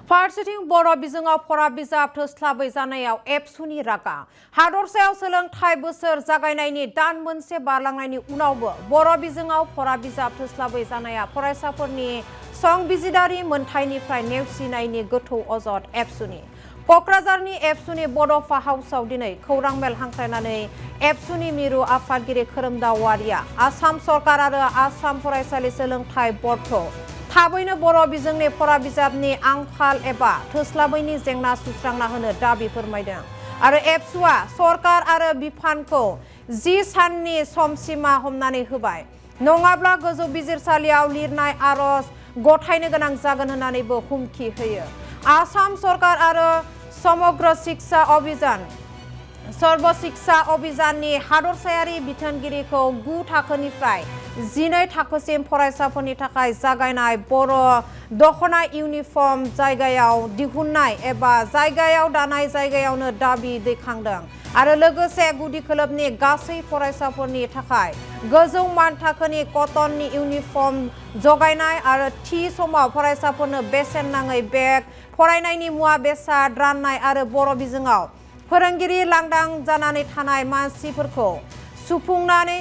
फारसेथिं बर' बिजोङाव फरा बिजाब थोस्लाबै जानायाव एबसुनि रागा हादरसायाव सोलोंथाइ बोसोर जागायनायनि दान मोनसे बारलांनायनि उनावबो बर' बिजोङाव फरा बिजाब थोस्लाबै जानाया फरायसाफोरनि संबिजिरारि मोनथायनिफ्राय नेवसिनायनि गोथौ अजद एबसुनि क'क्राझारनि एबसुनि बड'फ हाउसआव दिनै खौरां मेल हांख्रायनानै एबसुनि मिरु आफादगिरि खोरोमदाव वारिया आसाम सरकार आरो आसाम फरायसालि सोलोंथाइ बर्डखौ थाबैनो बर' बिजोंनि फरा बिजाबनि आंखाल एबा थोस्लाबैनि जेंना सुस्रांना होनो दाबि फोरमायदों आरो एबसुआ सरकार आरो बिफानखौ 10 साननि समसिमा हमनानै होबाय नङाब्ला गोजौ बिजिरसालियाव लिरनाय आरज गथायनो गोनां जागोन होननानैबो हुमखि होयो। आसाम सरकार आरो समग्र शिक्षा अभियान सर्व शिक्षा अभियाननि हादरसायारि बिथोनगिरिखौ 9 थाखोनिफ्राय 12 थाखोसिम फरायसाफोरनि थाखाय जागायनाय बर' दखना इउनिफर्म जायगायाव दिहुननाय एबा जायगायाव दानाय जायगायावनो दाबि दैखांदों आरो लोगोसे गुदि खोलोबनि गासै फरायसाफोरनि थाखाय गोजौ मान थाखोनि कटननि इउनिफर्म जगायनाय आरो थि समाव फरायसाफोरनो बेसेन नाङै बेग फरायनायनि मुवा बेसाद राननाय आरो बर' बिजोङाव फोरोंगिरि लांदां जानानै थानाय मानसिफोरखौ सुफुंनानै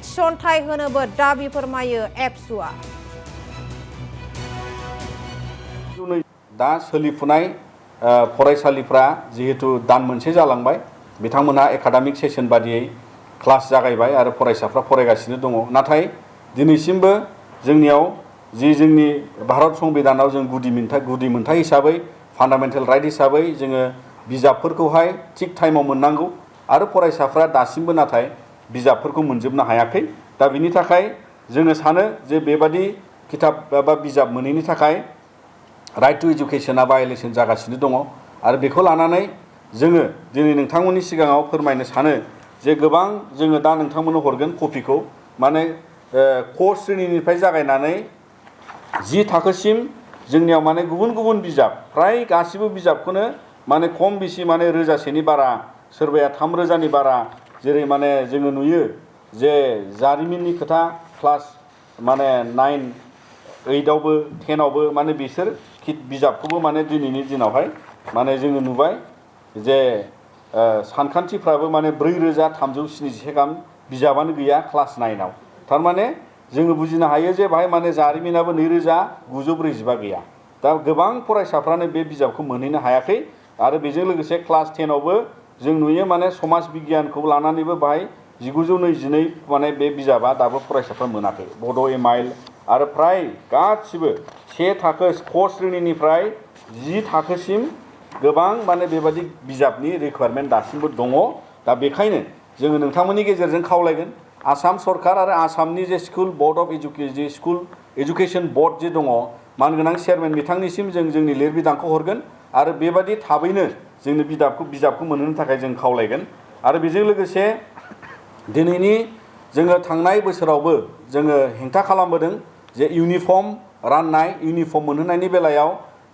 थिसनथाइ होनोबो दाबि फोरमायो एबसुआ। दा सोलिफुनाय फरायसालिफ्रा जिहेतु दान मोनसे जालांबाय बिथांमोनहा एकाडेमिक सेसन बादियै क्लास जागायबाय आरो फरायसाफ्रा फरायगासिनो दङ नाथाय दिनैसिमबो जोंनियाव जोंनि भारत संबिधानाव जों गुदि मोनथाय हिसाबै फान्डामेन्टेल राइट हिसाबै जोङो बिजाबफोरखौहाय थिग टाइमाव मोननांगौ आरो फरायसाफ्रा दासिमबो नाथाय बिजाबफोरखौ मोनजोबनो हायाखै दा बिनि थाखाय जोङो सानो जे बेबादि किताब एबा बिजाब मोनैनि थाखाय राइट टु एजुकेशना भायलेसन जागासिनो दङ आरो बेखौ लानानै जोङो दिनै नोंथांमोननि सिगाङाव फोरमायनो सानो जे गोबां जोङो दा नोंथांमोननो हरगोन कपिखौ माने क श्रेणीनिफ्राय जागायनानै 10 थाखोसिम जोंनियाव माने गुबुन बिजाब फ्राय गासिबो बिजाबखौनो माने खम बेसि माने 1000सेनि बारा सोरबाया 3000नि बारा जेरै माने जोङो नुयो जे जारिमिननि खोथा क्लास माने 9, 8आवबो 10आवबो माने बिसोर बिजाबखौबो माने दिनैनि दिनावहाय माने जोङो नुबाय जे सानखान्थिफ्राबो माने 4377 गाहाम बिजाबानो गैया क्लास 9आव थारमाने जोङो बुजिनो हायो जे बाहाय माने जारिमिनाबो 2945 गैया दा गोबां फरायसाफ्रानो बे बिजाबखौ मोनहैनो हायाखै आरो बेजों लोगोसे क्लास 10आवबो जों नुयो माने समाज बिगियानखौ लानानैबो बाहाय 1922 माने बे बिजाबा दाबो फरायसाफ्रा मोनाखै बड' एमाइल आरो फ्राय गासिबो 1 थाखो क श्रेणीनिफ्राय 10 थाखोसिम गोबां माने बेबादि बिजाबनि रिक्वायरमेन्ट दासिमबो दङ दा बेखायनो जोङो नोंथांमोननि गेजेरजों खावलायगोन आसाम सरकार आरो आसामनि जे school board of education board जे दङ मानगोनां चेयारमेन बिथांनिसिम जों जोंनि लिरबिदांखौ हरगोन आरो बेबादि थाबैनो जोंनि बिजाबखौ मोननो थाखाय जों खावलायगोन आरो बेजों लोगोसे दिनैनि जोङो थांनाय बोसोरावबो जोङो हेंथा खालामबोदों जे इउनिफर्म राननाय इउनिफर्म मोनहोनायनि बेलायाव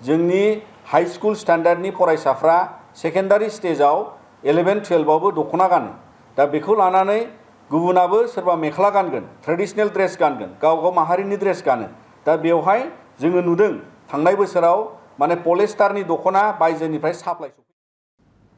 जोंनि हाई स्कुल स्टैंडार्डनि फरायसाफ्रा सेकेन्डारि स्टेजाव 11, 12आवबो दखना गानो दा बेखौ लानानै गुबुनाबो सोरबा मेख्ला गानगोन ट्रेडिशनेल ड्रेस गानगोन गाव माहारिनि ड्रेस गानो दा बेवहाय जोङो नुदों थांनाय बोसोराव माने पलिस्टारनि दखना बायजोनिफ्राय साप्लाइ